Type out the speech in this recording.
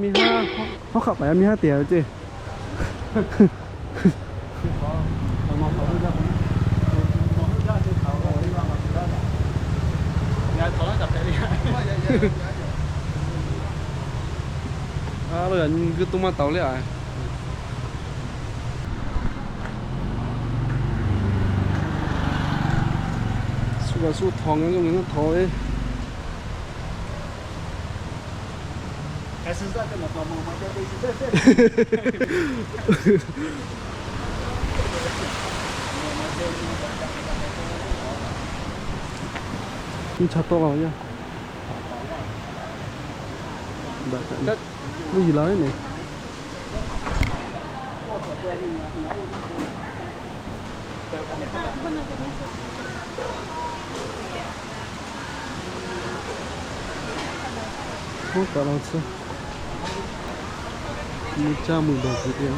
Mi haˉ, hawˉ hk'aˆ paˍ yaˇ mi haˉ te ve ceˇ. A lo yaꞈ nyi g'uiˇ toˇ maˇ taˍ le a. Suh kaꞈ suh htawnˍ ngaˬ hui ngaˬ hui htawnˍ ve. Nyi cha tawˆ la yaˇ. Daꞈ kaꞈ, mvuhˇ yeˬ la ve ne. Oˇ kaꞈ la tcuh. Mvuhˇ caˇ mvuhˇ dawˬ kuiˬ te.